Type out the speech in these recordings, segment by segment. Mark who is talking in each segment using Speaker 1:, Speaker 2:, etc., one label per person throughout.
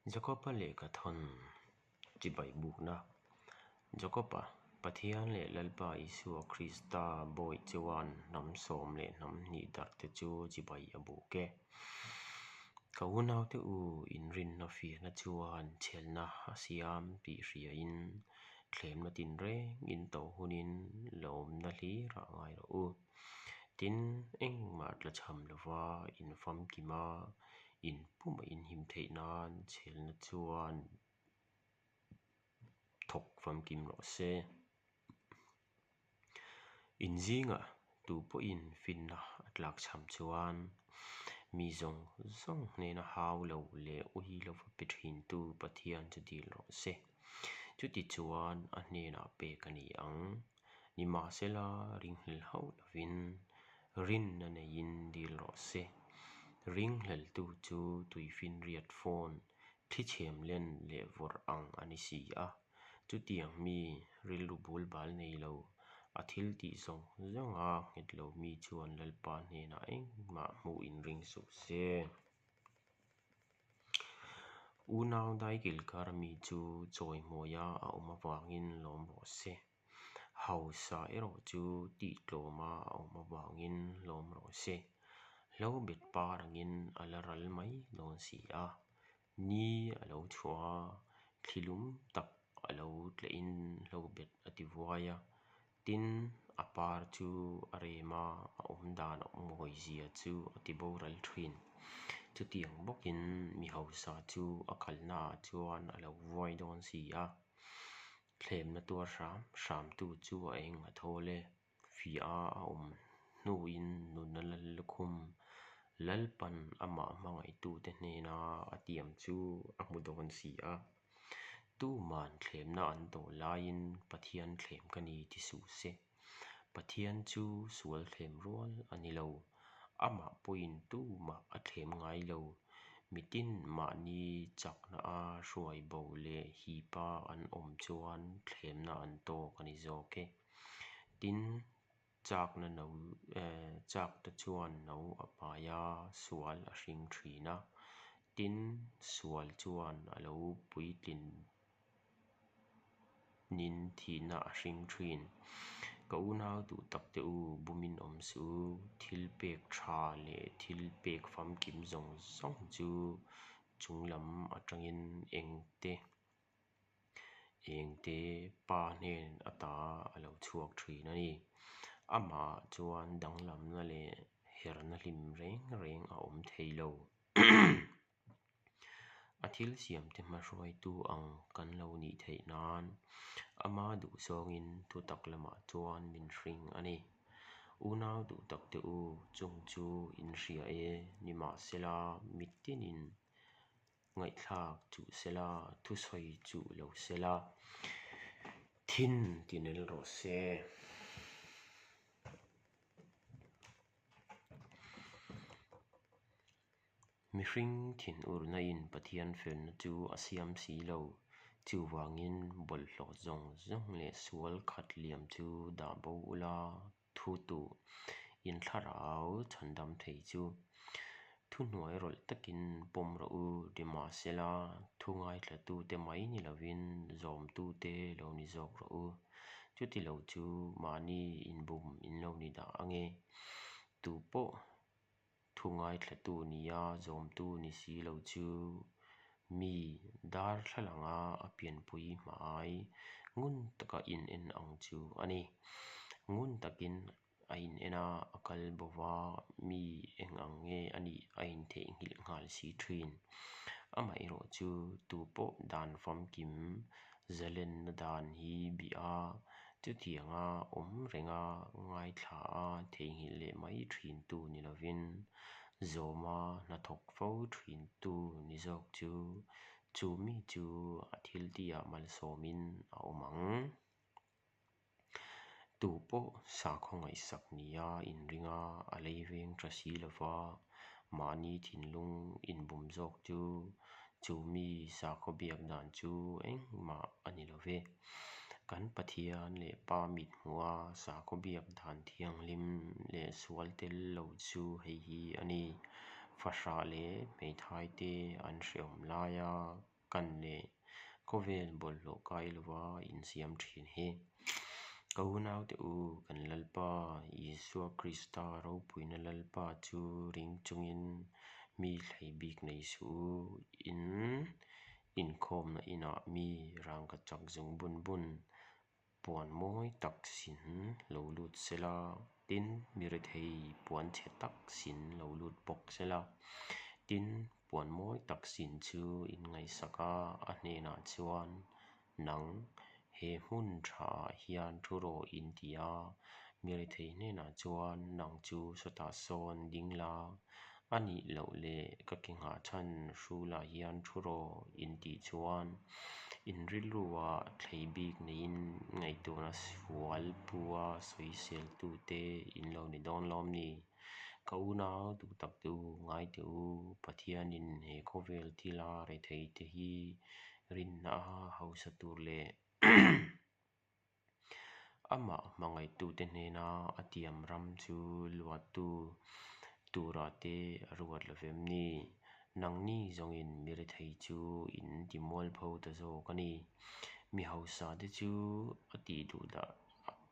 Speaker 1: Jakoba lehkhathawn chibai bukna Jakoba, Pathian leh Lalpa Isua Krista bawih chuan hnam sawm leh hnam hnih darte chu chibai a buk e. Ka unaute u, inrinna fiahna chuan chhelna a siam tih hriain thlemna tinreng in to hunin lawmna hlirah ngai rawh u. Tin, engmah tlachham lova in famkim a, in pumah in him theih nan chhelna chuan thawk famkim rawh se. In zingah tu pawhin finna a tlakchham chuan mi zawng zawng hnena hau lo leh ui lova pe thintu Pathian chu dil rawh se. Chuti chuan a hnenah pek a ni ang. Nimahsela ringhlel hauh lovin rinna neiin dil rawh se. Ringhleltu chu tuifinriat phone thichhem len leh vawrh ang a ni si a. Chutiang mi rilru bul bal nei lo, a thil tih zawng zawnga nghet lo mi chuan Lalpa hnenah engmah hmuh inring suh se. Unau daikilkar mi chu chawihmawia a awm avangin lawm rawh se. Hausa erawh chu tihtlawma a awm avangin lawm rawh se. Hlo bet par angin a la ral mai dawn si a. Ni a lo chhuah a, thli lum tak a lo tlehin hlo bet a ti vuai a. Tin, a par chu a rem a, a awm dan a mawizia chu a ti boral thin. Chutiang bawkin mi hausa chu a kalnaah chuan a lo vuai dawn si a. Thlemna tuar hram hramtu chu a eng a thawl e. Fiah a a awm hnuin nuna lal lukhum Lalpan amah hmangaihtute hnena a tiam chu a hmu dawn si a. Tuman thlemna an tawh laiin Pathian thlem ka ni ti suh se. Pathian chu sual thlem rual a ni lo. Amah pawhin tumah a thlem ngai lo. Mitin mahni chakna a hruai bo leh hipa an awm chuan thlemna an tawk a ni zawk e. Tin, chakna no chakna chuan no a pai a, sual a hring thin a. Tin, sual chuan a lo puitlin nin thihna a hring thin. Ka unau duh tak te u, bumin awm suh u, thil pek tha leh thil pek famkim zawng zawng chu chung lam atangin engte engte pa hnen ata a lo chhuak thin a ni. Amah chuan danglamna leh herna hlim reng reng a awm thei lo. A thil siamte hmahruaitu ang kan lo nih theih nan ama duh zawngin thutak lamah chuan min hring a ni. Unau duh takte u, chung chu in hria e, nimahsela mitinin ngaihthlak chuh sela, thusawi chuh lo sela, thin tinel rawh se. Mihring thinurna in Pathian felna chu a siam si lo. Chuvangin bawlhhlawh zawng zawng leh sual khat liam chu dah bo ula thu tuh in thlarau chhandam thei chu thuhnuai rawlh takin pawm rawh u. Nimahsela, thu ngaithlatute mai ni lovin zawmtute lo ni zawk rawh u. Chuti lo chu mahni inbum in lo ni dah ange. Tupawh Thu ngaithlatu nia zawmtu ni si lo chu mi darthlalanga a pianpui hmai ngun taka in en ang chu a ni. Ngun takin a in en a, a kal bo va, mi eng ang nge a nih a intheihnghilh nghal si thin. Amaherawh chu tu pawh dan famkim zalenna dan hi bih a, Chutianga awm renga ngaithla a theihnghilh leh mai thintu ni lovin, zawma hnathawk fo thintu ni zawk chu chu mi chu a thiltihah malsawmin a awm ang. Tu pawh sakhaw ngaihsak nia inringa a lei veng tha si lova, mahni thinlung inbum zawk chu chu mi sakhaw biak dan chu engmah a ni lo ve. Kan Pathian leh Pa mit hmuha sakhaw biak dan thianghlim leh sual tel lo chu hei hi a ni. Fahrah leh hmeithai te an hrehawm laia. kan leh khawvel bawlhhlawh kai lova insiam thin hi. Ka unaute u, kan Lalpa Isua Krista ropuina Lalpa chu ring chungin mi thlei bik nei suh u, in inkhawmna inah mi rangkachak zungbun bun puan mawi tak sin lo lut sela, tin, mi rethei puan chhe tak sin lo lut bawk sela. Tin, puan mawi tak sin chu in ngaihsak a, a hnenah chuan, Nang, he hmun thaah hian thu rawh in ti a, mi rethei hnenah chuan, Nang chu sawtah sawn ding la, a nih loh leh ka ke nghah chhan hrulah hian thu rawh in tih chuan in rilrua thlei bik neiin ngaihtuahna sual pua sawiseltute in lo ni dawn lawm ni? Ka unau duh tak te u, ngai teh u, Pathianin he khawvel thila retheite hi rinna a hausa tur leh Amah hmangaihtute hnena a tiam ram chu luahtu turah te a ruat lo vem ni? Nangni zawngin mi rethei chu in ti mualpho ta zawk a ni. Mi hausate chu a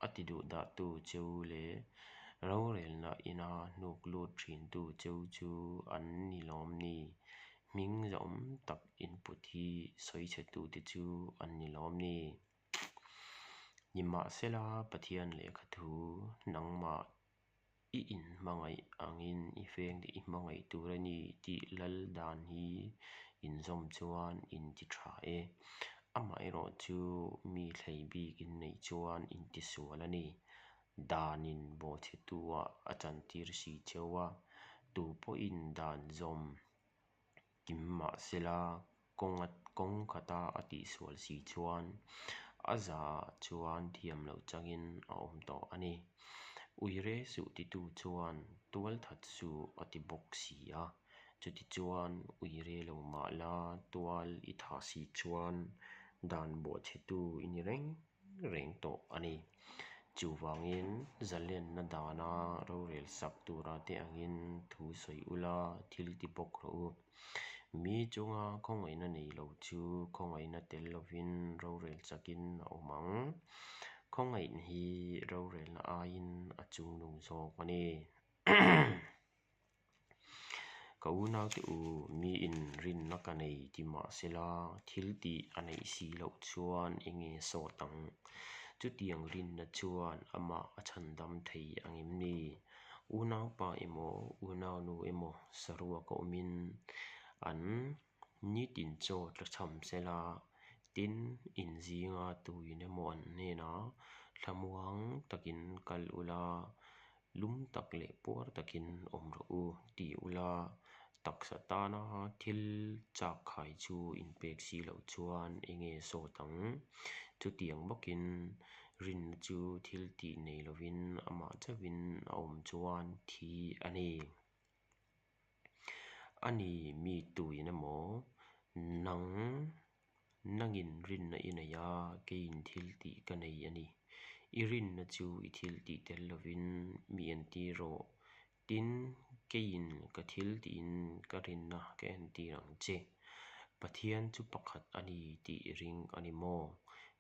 Speaker 1: a ti duhdahtu cheu leh rorelna ina hnuk lut thintu cheu chu an ni lawm ni? Hming zahawm tak input hi sawichhetute chu an ni lawm ni? Nimahsela, Pathian lehkha thu nangmah i inhmangaih angin i fengte i hmangaih tur a ni tih lal dan hi inzawm chuan in ti tha e. Amaherawh chu mi thlei bik in neih chuan in ti sual a ni. Danin bawhchhetu-ah a chantir si cheu a, tu pawhin dan zawm Kim mahsela, kawnga kawng khata a tihsual si chuan a zaah chuan thiam loh changin a awm tawh a ni. Uire suh titu chuan tual that suh a ti bawk si a, chutichuan uire lo mah la tual i thah si chuan dan bawhchhetu i ni reng reng tawh a ni. Chuvangin zalenna dana rorel sak tura te angin thu sawi ula thil ti bawk rawh u. Mi chunga khawngaihna nei lo chu khawngaihna tel lovin rorel chakin a awm ang. Khawngaihna hi rorelna aiin a chungnung zawk a ni. Ka unaute u, miin rinna ka nei ti mah sela, thil tih a neih si loh chuan eng nge sawt ang? Chutiang rinna chuan amah a chhandam thei ang em ni? Unaupa emaw, unaunu emaw saruak a awmin an nitin chaw tlachham sela, tin, in zinga tuin emaw an hnenah thlamuang takin kal ula, Lum tak leh puar takin awm rawh u, ti ula, taksa tana thil chak khai chu inpek si loh chuan eng nge sawt ang? Chutiang bawkin rinna chu thil tih nei lovin amah chauhin a awm chuan thi a ni. A ni, mi tuin emaw, nang Nangin rinna i nei a, keiin thil tih ka nei a ni. I rinna chu i thil tih tel lovin mi entir rawh. Tin, keiin ka thil tihin ka rinna ka entir ang che. Pathian chu pakhat a ni tih i ring a ni maw?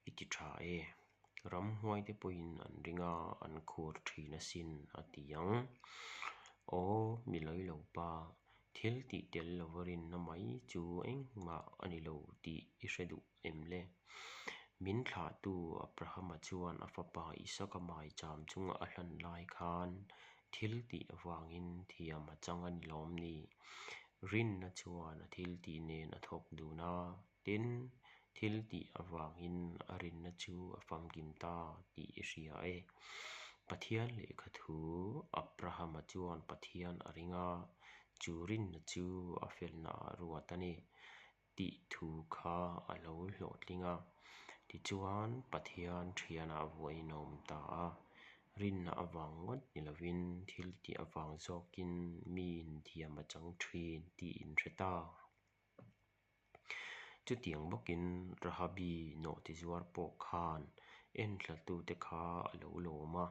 Speaker 1: I ti tha e. Ramhuaite pawhin an ring a, an khur thin asin, a ti ang. Aw, mi lawi lo pa, Thil tih tel lova rinna mai chu engmah a ni lo tih i hre duh em le? Min thlahtu Abrahama chuan a fapa Isaka maicham chunga a hlan lai khan thil tih avangin thiam a chang a ni lawm ni? Rinna chuan a thil tih nen a thawk dun a, tin, thil tih avangin a rinna chu a famkim ta tih i hria e. Pathian lehkha thu Abrahama chuan Pathian a ring a, chu rinna chu a felna ah ruat a ni tih thu kha a lo hlawhtling a. Tichuan, Pathian thianah vuahin a awm ta a, rinna avang ngawt ni lovin thil tih avang zawkin miin thiam a chang thin tih in hre ta. Chutiang bawkin Rahabi nawhtizuar pawh khan enthlatute kha a lo lawm a,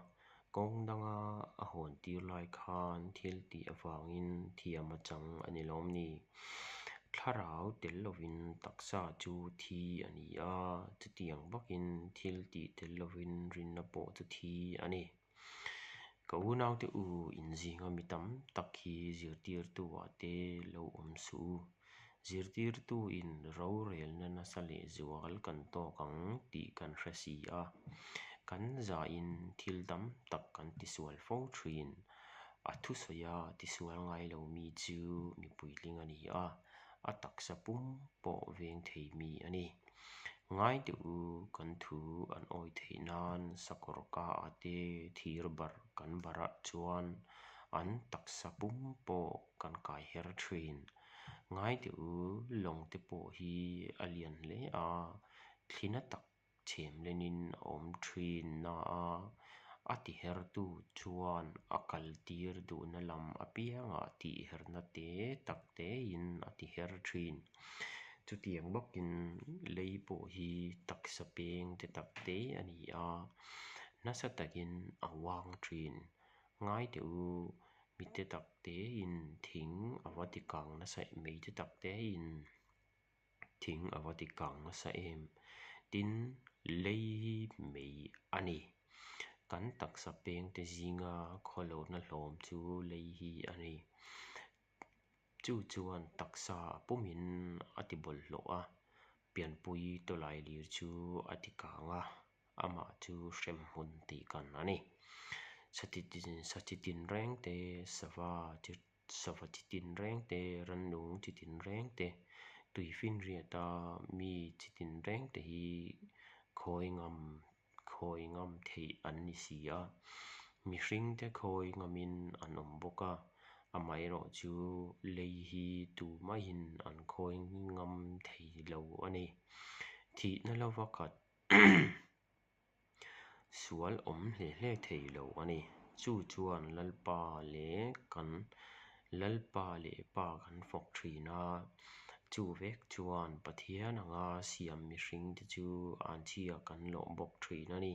Speaker 1: kawng danga a hawn tir lai khan thil tih avangin thiam a chang a ni lawm ni? Thlarau tel lovin taksa chu thi a ni a, chutiang bawkin thil tih tel lovin rinna pawh chu thi a ni. Ka unaute u, inzinga mi tam tak hi zirtirtu-ah te lo awm suh u. Zirtirtuin rorelna nasa lehzual kan tawk ang tih kan hre si a. Kan zahin thil tam tak kan tisual fo thin. A thusawia tisual ngai lo mi chu mi puitling a ni a, a taksa pum pawh veng thei mi a ni. Ngai teh u, kan thu an awi theih nan sakawr kaah te thir barh kan barh ah chuan an taksa pum pawh kan kai her thin. Ngai teh u, lawng te pawh hi a lian hle a, thlina tak chhem lenin a awm thin na a, a tihertu chuan a kaltir duhna lam apiangah tihherna te tak tein a tiher thin. Chutiang bawkin lei pawh hi taksa peng te tak te a ni a, nasa takin a uang thin. Ngai teh u, mi te tak tein thing a va ti kang nasa mei te tak tein thing a va ti kang nasa em? Tin, lei hi mei a ni. Kan taksa pengte zinga khawlohna hlawm chu lei hi a ni. Chu chuan taksa a pumin a ti bawlhhlawh a, pianpui tawlailir chu a ti kang a, amah chu hremhmun tih kan a ni. Sachi tinreng te, sava chi Sava chi tinreng te, rannung chi tinreng te, tuifinriata mi chi tinreng te hi khawi ngam khawi ngam theih an ni si a. Mihring te khawi ngamin an awm bawk a, amaherawh chu lei hi tumahin an khawi ngam thei lo a ni. Thihna lova khat Sual awm hle hle thei lo a ni. Chu chuan Lalpa leh kan Lalpa leh Pa kan fawk thin a. Chu vek chuan Pathian anga siam mihringte chu anchhia kan lawh bawk thin a ni.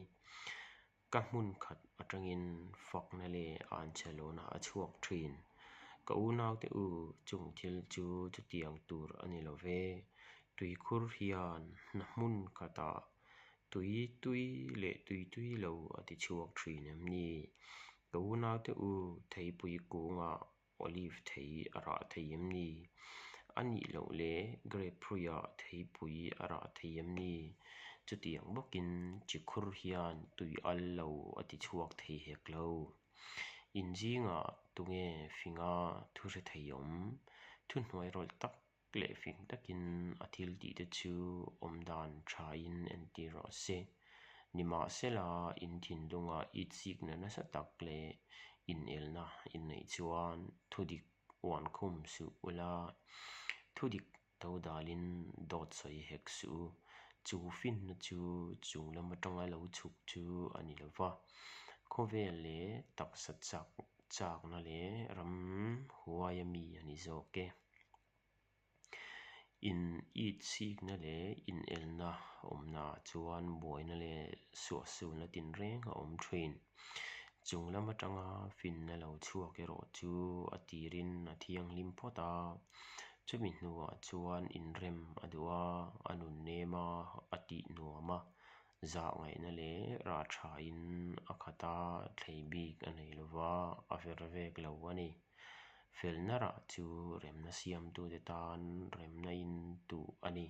Speaker 1: Ka hmun khat atangin fakna leh anchhe lawhna a chhuak thin. Ka unaute u, chung thil chu chutiang tur a ni lo ve. Tuikhur hian hna hmun khatah Tui tui leh tui tui lo a ti chhuak thin em ni? Ka unaute u, theipui kungah olive thei a rah thei em ni? A nih loh leh grape hruiah theipui a rah thei em ni? Chutiang bawkin chikhur hian tui al lo a ti chhuak thei hek lo. In zingah tunge finga thu hre thei awm? Thuhnuairawlh tak leh fing takin a thil tihte chu awm dan thain entir rawh se. Nimahsela, in thinlunga itsikna nasa tak leh inelna in neih chuan thudik uan khum suh ula, thudik do dalin dawt sawi hek suh u. Chu finna chu chung lam atanga lo chhuk chu a ni lo va, khawvel leh taksa chak chakna leh ram huaia mi a ni zawk e. In itsikna leh inelna awmnaah chuan buaina leh suahsulna tinreng a awm thin. Chung lam atanga finna lo chhuak erawh chu a tirin a thianghlim phawt a, chumi hnuah chuan inrem a duh a, a nun nem a, a tih nuam a, zah ngaihna leh rah thain a khat a, thlei bik a nei lova, a ver vek lo a ni. Felna rah chu remna siamtute tan remna in tuh a ni.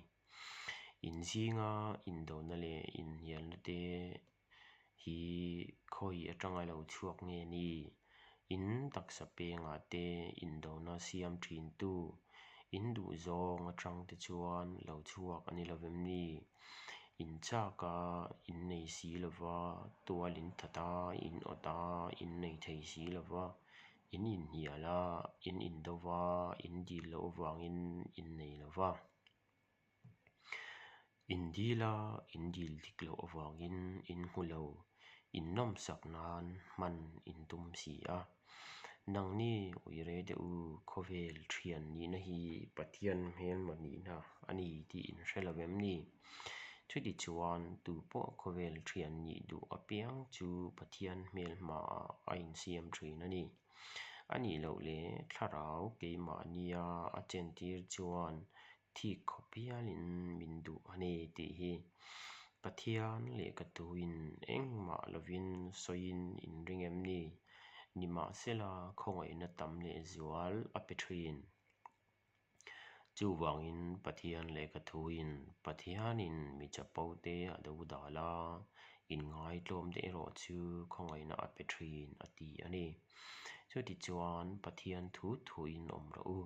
Speaker 1: In zinga indona leh inhnialna te hi khawi atanga lo chhuak nge ni? In taksa pengah te indona siam thintu, in duhzawng atang te chuan lo chhuak a ni lovem ni? In chak a, in nei si lova, tual in that a, in awt a, in nei thei si lova, In inhnial a, in indo va, in dil loh avangin in nei lo va. In dil a, in dil dik loh avangin in hmu lo, in nawmsak nan hman in tum si a. Nangni uire deuh u, khawvel thian nihna hi Pathian hmelma nihna a ni tih in hre lo em ni? Chutichuan, tupawh khawvel thian nih duh apiang chu Pathian hmelhmaah a insiam thin a ni. A nih loh leh Thlarau keimahnia a chentir chuan thik khawp hialin min duh a ni tih hi Pathian lehkhathuin engmah lovin sawiin in ring em ni? Nimahsela, khawngaihna tam lehzual a pe thin. Chuvangin Pathian lehkhathuin Pathianin mi chapote a dodal a, inngaitlawmte erawh chu khawngaihna a pe thin a ti a ni. Chutichuan, Pathian thu thuin awm rawh u,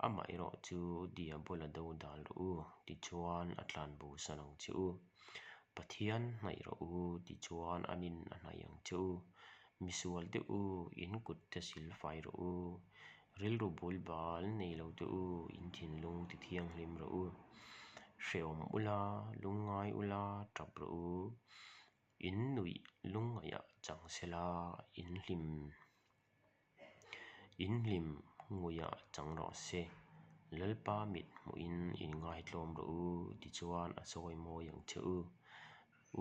Speaker 1: amah erawh chu Diabola dodal rawh u, tichuan a tlanbosan ang che u. Pathian hnaih rawh u, tichuan an in a hnaih ang che u. Misual te u, in kut te silfai rawh u. Rilru bul bal nei lo te u, in thinlung ti thianghlim rawh u. Hrehawm ula, lungngai ula, tap rawh u. In nuih lungngaihah chang sela, in hlim in hlim nguiah chang rawh se. Lalpa mit hmuhin in ngaitlawm rawh u, tichuan a sawi mawi ang che u.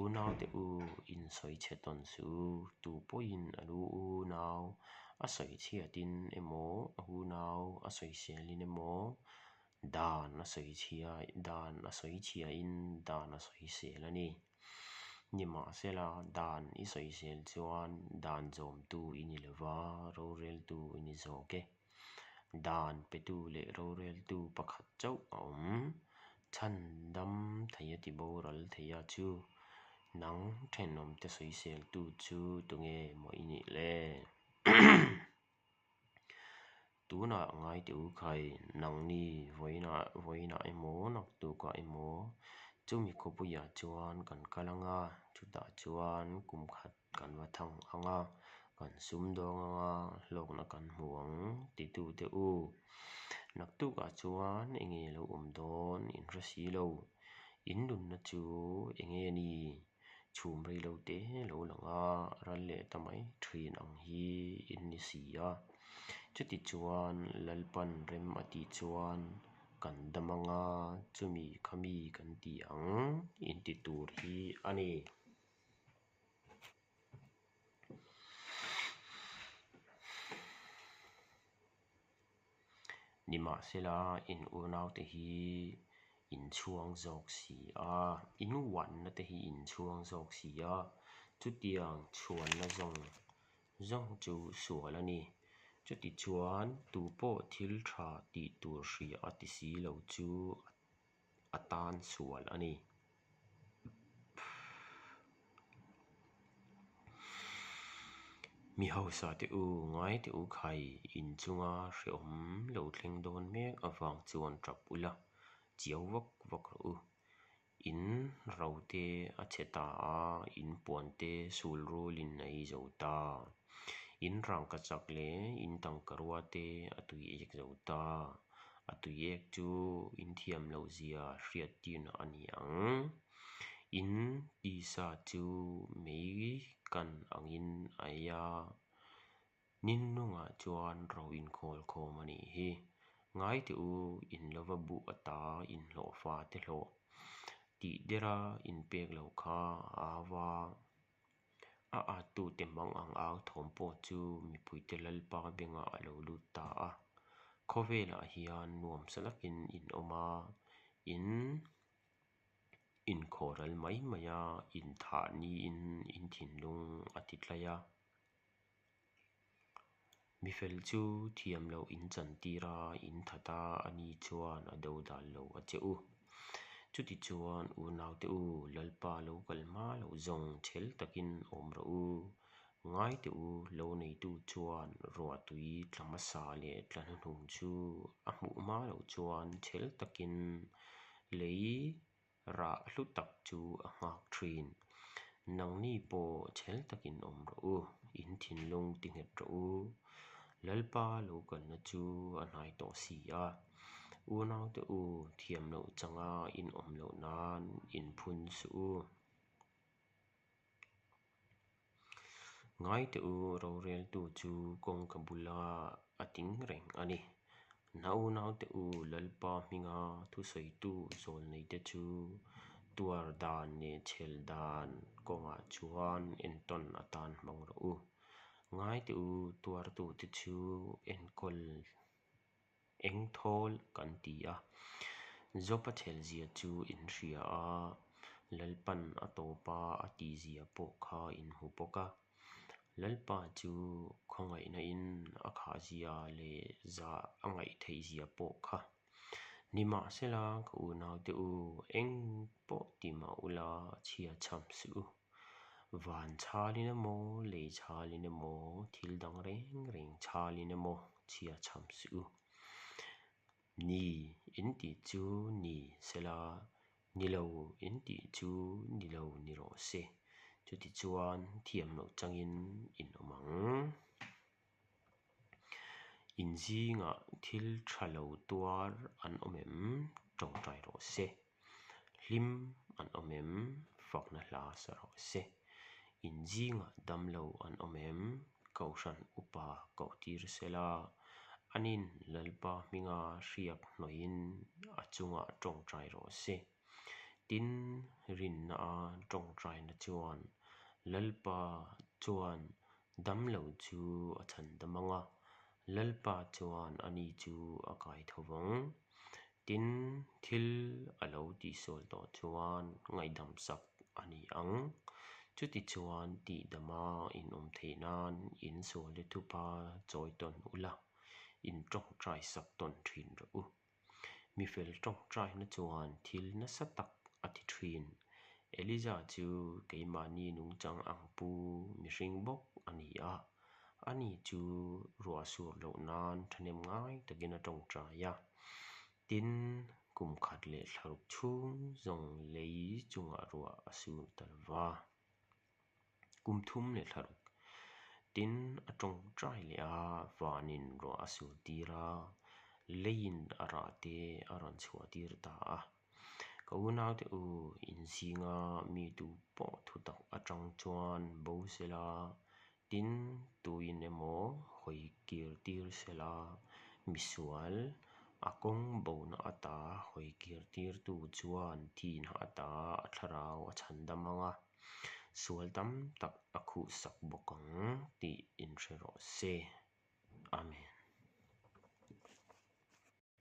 Speaker 1: Unaute u, in sawi chhe tawn suh u, tu pawhin a lu unau a sawi chhiatin emaw, a unau a sawiselin emaw, dan a sawi chhia dan a sawi chhiain dan a sawisel a ni. Nimahsela, dan i sawisel chuan dan zawmtu i ni lo va, roreltu i ni zawk e. Dan petu leh roreltu pakhat chauh a awm. Chhan dam thei a ti boral thei a chu nang thenawmte sawiseltu chu tunge maw i nih le? Tunah ngai teh u khai, nangni vawiinah vawiinah emaw naktukah emaw chumi khawpuiah chuan kan kal ang a, chutah chuan kum khat Kan va thang ang a, kan sumdawng ang a, hlawkna kan hmu ang titute u. Naktukah chuan enge lo awm dawn in hre si lo. In nunna chu enge ni? Chhum rei lo te lo lang a, ral leh ta mai thin ang hi in ni si a. Chuti chuan Lalpan rem a tih chuan kan dam ang a, chumi khami kan ti ang in ti tur hi a ni. Nimahsela, in unaute hi in chhuang zawk si a, in uanna te hi in chhuang zawk si a, chutiang chhuanna zawng zawng chu sual a ni. Chutichuan, tupawh thil tha tih tur hria a ti si lo chu a tan sual a ni. Mi hausa te u, ngai te u khai, in chunga hrehawm lo thleng dawn mek avang chuan tap ula, chiau vak vak rawh u. In ro te a chhe ta a, in puan te sul rulin a ei zo ta. In rangkachak leh in tangkarua te a tui ek zo ta. A tuiek chu in thiam loh zia hriat tirna a ni ang. In tisa chu mei kan angin a ei a, ninlungah chuan ro inkhawl khawm a nih hi. Ngai teh u, in lova buh ata inhlawhfa te hlawh tih dera inpek loh kha a au a. A attute mang ang au thawm pawh chu mipuite Lalpa bengah a lo lut ta a. Khawvelah hian nuamsa takin in awm a, in inkhawhral mai mai a, inthah niin in thinlung a ti tlai a. Mi fel chu thiam loh in chantir a, in that a, ani chuan a dodal lo a che u. Chutichuan unaute u, Lalpa lo kal hma loh zawng chhel takin awm rawh u. Ngai teh u, lo neitu chuan ruahtui tla hmasa leh tla hnuhnung chu a hmuh hma loh chuan chhel takin lei Rah hlu tak chu a nghak thin. Nangni pawh chhel takin awm rawh u, in thinlung ti nghet rawh u. Lalpa lo kalna chu a hnai tawh si a. Unaute u, thiam loh changa in awm loh nan in phun suh u. Ngai teh u, roreltu chu kawngka bula a ting reng a ni. Na unaute u, Lalpa hminga thusawitu zawlneite chu tuar dan leh chhel dan kawngah chuan entawn atan hmang rawh u. Ngai teh u, tuartute chu enkawl engthawl kan ti a. Job-a chhelzia chu in hria a, Lalpan a tawpa a tihzia pawh kha in hmu bawk a. Lalpa chu khawngaihna-in a khahzia leh zah a ngaih theihzia pawh kha. Nimahsela, ka unaute u, eng pawh ti mah ula, chhia chham suh u. Van chhalin emaw, lei chhalin emaw, thil dang reng reng chhalin emaw chhia chham suh u. Ni in tih chu ni sela, ni lo in tih chu ni lo ni rawh se. Chutichuan thiam loh changin in awm ang. In zingah thil tha lo tuar an awm em? Tawngtai rawh se. Hlim an awm em? Fakna hla sa rawh se. In zingah damlo an awm em? Kohhran upa koh tir sela, anin Lalpa hminga hriak hnawihin a chungah tawngtai rawh se. Tin, rinna a tawngtaina chuan Lalpa chuan Damlo chu a chhan dam ang a, Lalpa chuan ani chu a kai tho vang. Tin, thil a lo tihsual tawh chuan ngaihdam sak a ni ang. Chutichuan tihdama inawm theih nan insualte thupa chawi tawn ula, intawngtai sak tawn thin rawh u. Mi fel tawngtaina chuan thil nasa tak a ti thin. Eliza chu keimahni nungchang ang pu mihring bawk a ni a, ani chu ruah sur loh nan thahnem ngai takin a tawngtai a. Tin, kum khat leh thlaruk chhung zawng lei chungah ruah a sur ta lo va. Kum thum leh thlaruk. Tin, a tawngtai leh a, vanin ruah a sur tir a, leiin a rah te a rawn chhuah tir ta a. Ka unaute u, in zinga mi tu pawh thutak atang chuan bo sela, Tin, tuin emaw hawi kir tir sela, misual, a kawng bona ata hawi kir tirtu chuan thihna ata a thlarau a chhan dam ang a, sual tam tak a khuhsak bawk ang tih inhre rawh se. Amen.